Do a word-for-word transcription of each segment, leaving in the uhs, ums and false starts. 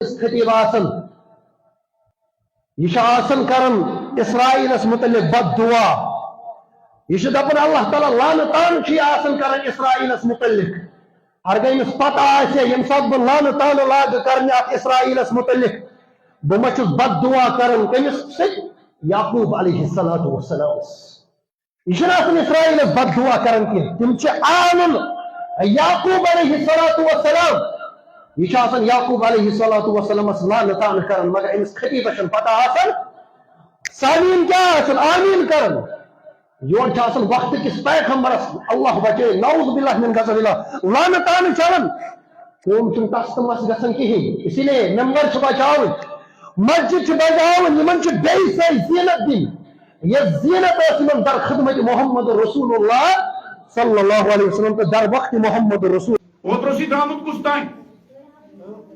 خطیب آسان، یہِ چھُ آسان کران اسرائیلس متعلق بد دعا۔ یہِ چھُ دپان، اللہ تعالیٰ لعنتان چھُ یہِ آسان کران اسرائیلس متعلق۔ ہرگاہ أمِس پتہ آسہِ ہے، ییٚمہِ ساتہٕ بہٕ لعنتان لاگہٕ کرنہِ اتھ اسرائیلس متعلق، بہٕ ما چھُس بد دعا کران کٔمِس سۭتۍ؟ یعقوب علیہ الصلوۃ والسلامس۔ یہِ چھُنہٕ آسان اسرائیلس بد دعا کران کینٛہہ، تِم چھِ آلُن یعقوب علیہ الصلوۃ والسلام۔ یہِ چھُ آسان یعقوب علیہ الصلوۃ والسلامس لعنتان کران، مگر أمِس خطیبس چھنہٕ پتہ آسان سامعیٖن کیٛاہ آسن آمین کران۔ یورٕ چھُ آسان وقت کِس پیغمبرس، اللہ بچٲے، نعوذ باللہ من غضب اللہ، لعنتان چلان۔ قوم چھُنہٕ تس تہٕ مس گژھان کِہیٖنۍ، اسی لیے ممبر چھِ بچاوٕنۍ، مسجد چھِ بچاوٕنۍ، یِمن چھِ بیٚیہِ سۄے زینت دِنۍ، یۄس زینت ٲس یِمن در خدمت محمد رسول اللہ صلی اللہ علیہ وسلم تہٕ در وقت محمد رسول۔ اوترٕ اوس یہِ درٛامُت کُس تام؟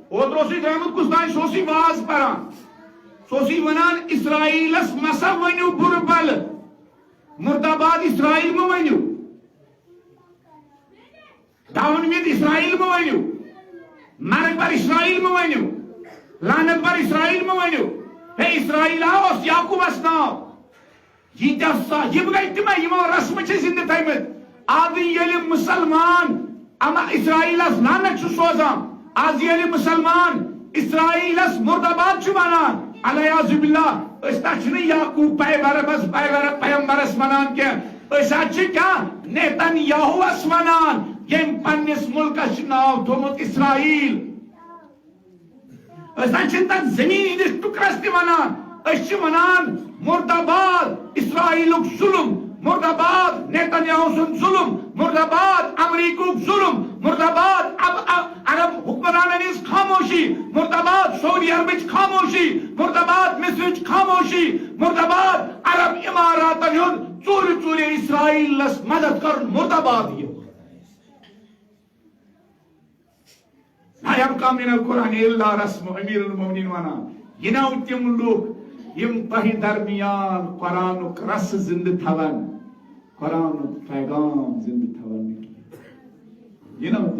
اوترٕ اوس یہِ درٛامُت کُس تام؟ سُہ اوس یہِ واز پران۔ سُہ اوس یہِ ونان، اسرائیلس مسا ؤنِو بُرٕ بلہٕ، مردہ باد اسرائیل مہ ؤنِو، ڈاؤن وِد اسرائیل مہ ؤنِو، مرگ بر اسرائیل مہ ؤنِو، لعنت بر اسرائیل مہ ؤنِو۔ ہے، اسرائیل اوس یعقوبس ناو۔ ییٖتیٛاہ سا-، یِم گٔے تِمے، یِمو رسمہٕ چھِ زِندٕ تھٲومٕتۍ۔ آز ییٚلہِ مُسلمان اما اسرائیلس لعنت چھُ سوزان، آز ییٚلہِ مُسلمان اسرائیلس مردہ باد چھُ ونان، العیاذ باللہ، أسۍ نہ چھِنہٕ یعقوب پیغمبرس، پیغمبر-، پیغمبرس ونان کینٛہہ، أسۍ حظ چھِ کیٛاہ، نیتن یاہوس ونان، ییٚمۍ پننِس مُلکس چھُ ناو تھوٚومُت اسرائیل۔ أسۍ نہ چھِنہٕ تَتھ زٔمیٖن ہٕنٛدِس ٹُکرَس تہِ وَنان۔ أسۍ چھِ وَنان، مُردہ باد اسرائیلُک ظُلُم، مُردہ باد نیتن یاہو سُنٛد ظُلُم، مُردہ باد امریکہُک ظُلُم، مُردہ باد اب-، اب-، عرب حُکمرانَن ہٕنٛز خاموشی، مُردہ باد سعودی عربٕچ خاموشی، مُردہ باد مصرٕچ خاموشی، مُردہ باد عرب اماراتَن ہُنٛد ژوٗرِ ژوٗرِ اسرائیلَس مدد کَرُن، مُردہ باد یہِ۔ لا یبقی من القرآن الا رسم، امیر المومنین ونان، یہِ نو تِم لوٗکھ یِم تۄہہِ درمیان قرآنُک رس زندٕ تھاون، قرآنُک پیغام زندٕ تھاون نہٕ کینٛہہ۔ یہِ نو تِم